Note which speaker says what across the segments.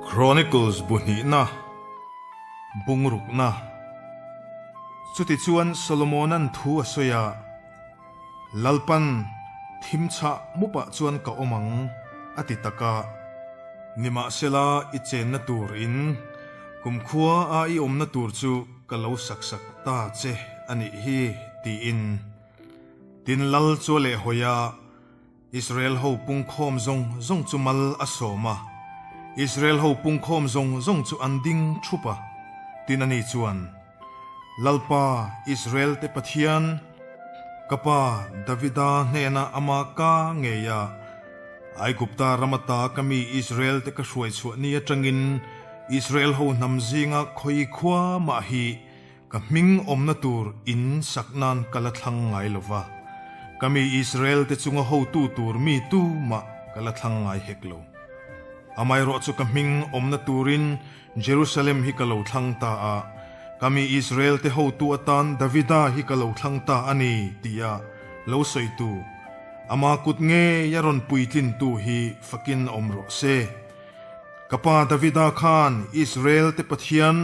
Speaker 1: Chronicles bu hnihna, bungrukna. Chutichuan Solomona'n thu a sawi a, Lalpan thim chhah mupah chuan ka awm ang, a ti tak a. Nimahsela i chenna tur in, kumkhua a i awmna tur chu ka lo sak sak ta che a nih hi, tiin. Tin Lal chu a lehhawi a. Israel ho pungkhawm zawng zawng chu mal a sawm a, Israel ho pungkhawm zawng zawng chu an ding thup a. Tin ani chuan, Lalpa, Israel te Pathian, ka pa Davida hnena ama ka ngei a, Aigupta ram ata ka mi Israel te ka hruai chhuah ni atangin Israel ho hnam zinga khawi khua mah hi Ka hming awmna tur in sak nan ka la thlang ngai lo va, ka mi Israel te chunga hotu tur mi tu mah ka la thlang ngai hek lo. Amaherawh chu ka hming awmna turin Jerusalem hi ka lo thlang ta a, ka mi Israel te hotu atan Davida hi ka lo thlang ta a ni, tia lo sawitu, ama kut ngei a rawn puitlintu hi fakin awm rawh se. Ka pa Davida khan Israel te Pathian,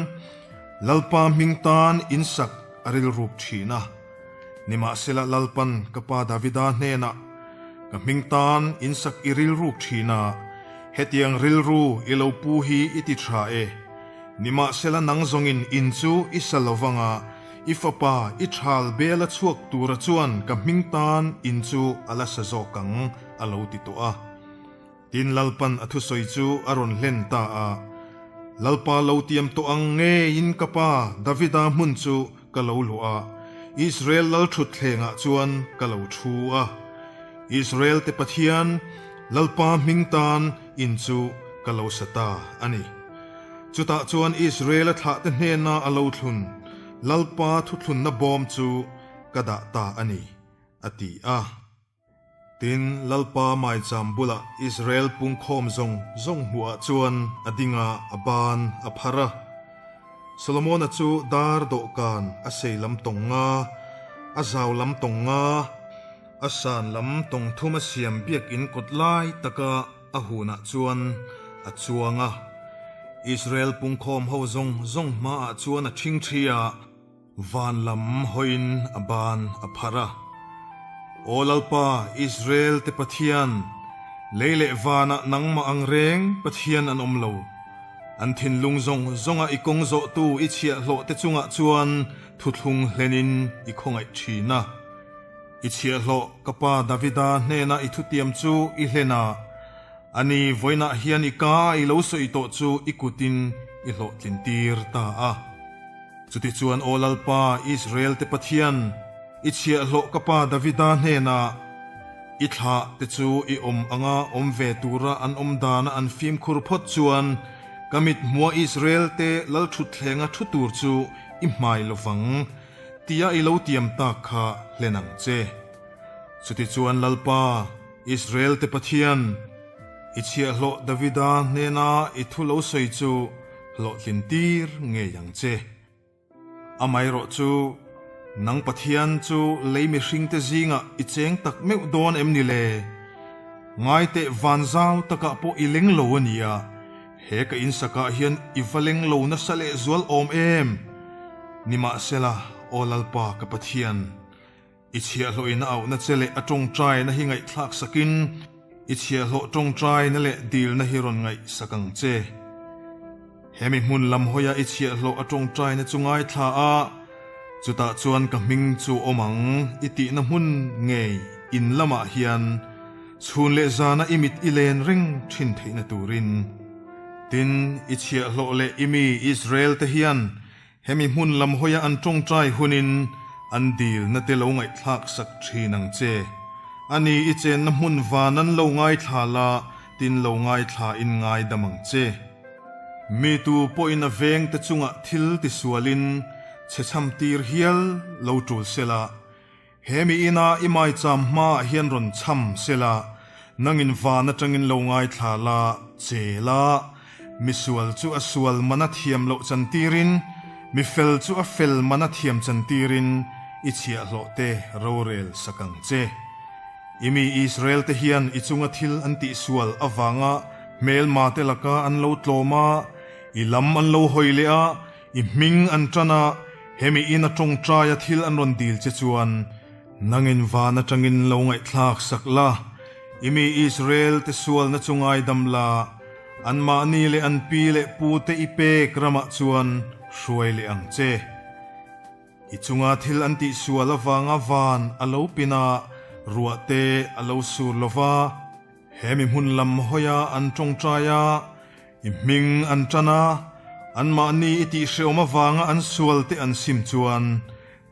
Speaker 1: Lalpa hming tan in sak a rilrup thin a. Nimahsela Lalpan ka pa Davida hnenah, Ka hming tan in sak i rilruk thin a, hetiang rilru i lo pu hi i ti tha e. Nimahsela nang zawngin in chu i sa lo vang a, i fapa i thal bela chhuak tura chuan ka hming tan in chu a la sa zawk ang, a lo ti tawh a. Tin Lalpan a thusawi chu a rawn hlen ta a, Lalpa lo tiam tawh ang ngeiin ka pa Davida hmun chu ka lo luah a, Israel lalṭhutthlengah chuan ka lo ṭhu a. Israel te Pathian, Lalpa hming tan in chu ka lo sa ta a ni. Chutah chuan Israel-a thlahte hnena a lo thlun Lalpa thuthlunna bawm chu ka dah ta a ni, a ti a. Tin, Lalpa maicham bulah Israel pungkhawm zawng zawng hmuhah chuan a ding a, a ban a phar a. Solomona chu dar dawhkan a sei lam tawng nga, a zau lam tawng nga, a san lam tawng thum a siam biakinn kawt lai taka a hunah chuan a chuang a. Israel pungkhawm ho zawng zawng hmaah chuan a ṭhingṭhi a. Van lam hawiin a ban a phar a. Aw Lalpa, Israel te Pathian, lei leh vanah nangmah ang reng Pathian an awm lo. An thinlung zawng zawnga i kawng zawhtu i chhiahhlawh te chungah chuan thuthlung hlenin i khawngaih thin a. I chhiahhlawh ka pa Davida hnena i thutiam chu i hlen a, ani vawiinah hian i ka i lo sawi tawh chu i kutin i hlawhtlin tir ta a. Chutichuan Aw Lalpa, Israel-te Pathian, i chhiahhlawh ka pa Davida hnenah, I thlah te chu i awm anga awm ve tura an awm dana an fimkhur phawt chuan ka mit hmua Israel-te lalṭhutthlenga thu tur chu i hmai lo vang, tia i lo tiam tak kha hlen ang che. Chutichuan Lalpa, Israel-te Pathian, i chhiahhlawh Davida hnena i thu lo sawi chu Hlawhtlin tir ngei ang che. Amaherawh chu, nang Pathian chu lei mihringte zingah i cheng tak meuh dawn em ni le? Ngaiteh van zau takah pawh i leng lo a nia, he ka insakah hian i va leng lo nasa leh zual awm em? Nimahsela, Aw Lalpa ka Pathian, I chhiahhlawhin a auhna che leh a tawngtaina hi ngaihthlak sakin, i chhiahhlawh tawngtaina leh dilna hi rawn ngaihsak ang che. Hemi hmun lam hawia i chhiahhlawh a tawngtaina chu ngaithla a, chutah chuan ka hming chu awm ang i tihna hmun ngei in lamah hian chhun leh zana i mit i len reng thin theihna turin. Tin, i chhiahhlawh leh i mi Israel te hian Hemi hmun lam hawia an tawngtai hunin an dilna te lo ngaihthlak sak thin ang che. Ani i chenna hmun van an lo ngaithla la tin lo ngaithla in ngaidam ang che. Mi tu pawhin a veng te chungah thil tisualin chhechham tir hial lo tul sela, He mi ina i maicham hmaah hian rawn chham se la, nangin van atangin lo ngaithla la, che la, mi sual chu a sual mana thiam loh chantirin, mi fel chu a fel mana thiam chantirin i chhiahhlawh te rorel sak ang che. I mi Israel te hian i chunga thil an tihsual avanga. Hmelma te laka an lo tlawm a, i lam an lo hawi leh a, i hming an ṭan a, hemi in a ṭawngṭaia thil an rawn dil che chuan nangin van aṭangin lo ngaihthlak sak la, i mi Israel te sualna chu ngaidam la, anmahni leh an pi leh pu te i pek ramah chuan hruai leh ang che. I chunga thil an tihsual avanga van a lo pin a, ruah te a lo sur lo va. He mi hmun lam hawia an tawngtai a, i hming an tan a, anmahni i tihhrehawm avanga an sual te an sim chuan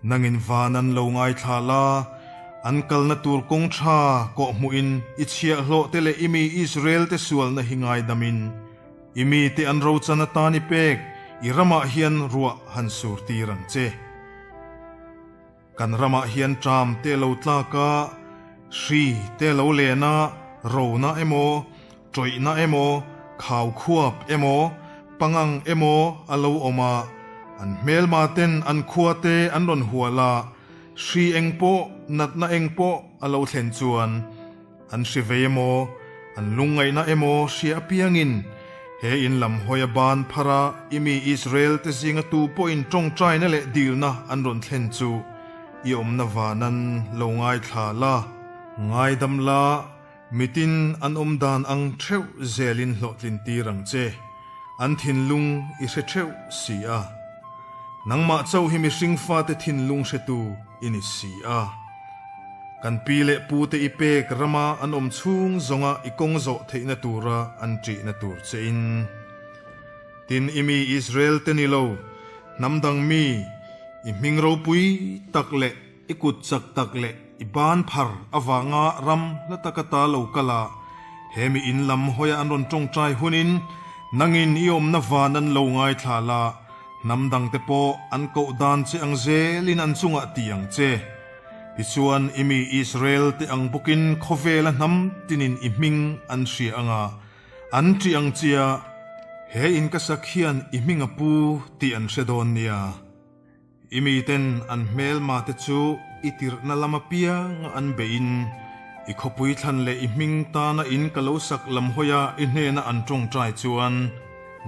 Speaker 1: nangin van an lo ngaithla la, an kalna tur kawng tha kawhhmuhin i chhiahhlawh te leh i mi Israel te sualna hi ngaidamin I mite an rochan atan i pek, i ramah hian ruah han sur tir ang che. Kan ramah hian ṭam te lo tlak a, hri te lo len a, rona emaw, ṭawihna emaw, khau khuap emaw, pangang emaw a lo awm a, an hmelma ten an khua te an rawn hual a, hri eng pawh, natna eng pawh a lo thlen chuan, An hri vei emaw, an lungngaihna emaw hria apiangin, he in lam hawi a ban phar a, i mi Israel te zinga tu pawhin tawngtaina leh dilna an rawn thlen chu i awmna vanan lo ngaithla la. Ngaidam la, mitin an awm dan ang theuh zelin hlawhtlin tir ang che, an thinlung i hre theuh si a. Nangmah chauh hi mihring fate thinlung hretu i ni si a. Kan pi leh pu te i pek rama an awm chhung zawnga i kawng zawh theihna tura an ṭihna tur che in. Tin, i mi Israel te ni lo, hnam dang mi, i hming ropui tak leh i kut chak tak leh i ban phar avanga ram hla taka ta lo kal a, he mi in lam hawia an rawn ṭawngṭai hunin nangin i awmna van an lo ngaithla la, hnam dangte pawh an koh dan che ang zelin an chungah ti ang che. Tichuan, i mi Israel te ang bawkin khawvela hnam tinin i hming an hria ang a, an ṭih ang chia, he in ka sak hian i hming a pu tih an hre dawn nia. I miten an hmelma te chu i tirhna lam apianga an beihin, i khawpui thlan leh i hming tana in ka lo sak lam hawia i hnena an ṭawngṭai chuan,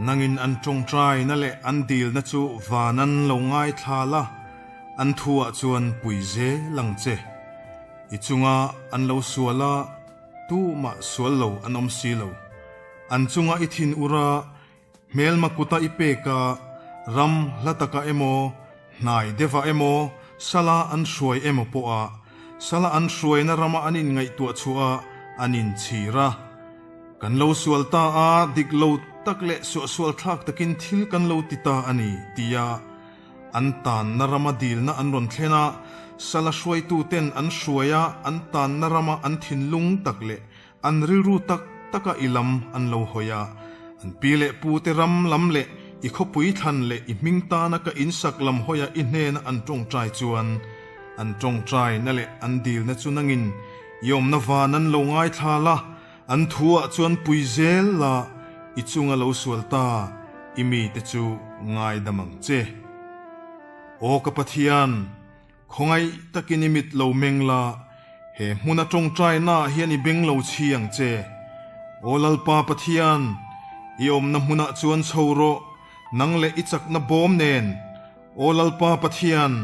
Speaker 1: nangin an ṭawngṭaina leh an dilna chu vanan lo ngaithla la, An thuah chuan pui zel ang che. I chunga an lo sual a, tumah sual lo an awm si lo. An chunga i thin ur a, hmelma kuta i pek a, ram hla takah emaw, hnai deuhah emaw, sala an hruai emaw pawha sala an hruaina rama an inngaihtuah chhuah a, an inchhir a. Kan lo sual ta a, dik lo tak leh suahsual thlak takin thil kan lo ti ta a ni, tia An tanna rama dilna an rawn thlen a, sala hruaituten an hruai a, an tanna rama an thinlung tak leh an rilru tak taka i lam an lo hawi a. An pi leh pute ram lam leh i khawpui thlan leh i hming tana ka insak lam hawia i hnena an tawngtai chuan an tawngtaina leh an dilna chu nangin i awmna van an lo ngaithla la, An thuah chuan pui zel la, i chunga lo sual ta, i mite chu ngaidam ang che. Aw ka Pathian, khawngaih takin i mit lo meng la, he hmuna tawngtainaah hian i beng lo chhi ang che. Aw Lalpa Pathian, i awmna hmunah chuan chho rawh, nang leh i chakna bawm nen. Aw Lalpa Pathian,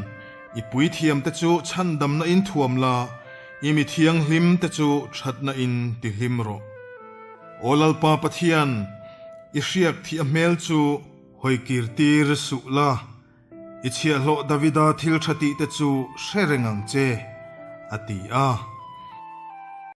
Speaker 1: i puithiamte chu chhandamna in thuam la, i mi thianghlimte chu thatna in ti hlim rawh. Aw Lalpa Pathian, i hriak thih a hmel chu hawikir tir suh la, i chhiahhlawh Davida thil tha tihte chu hre reng ang che, a ti a.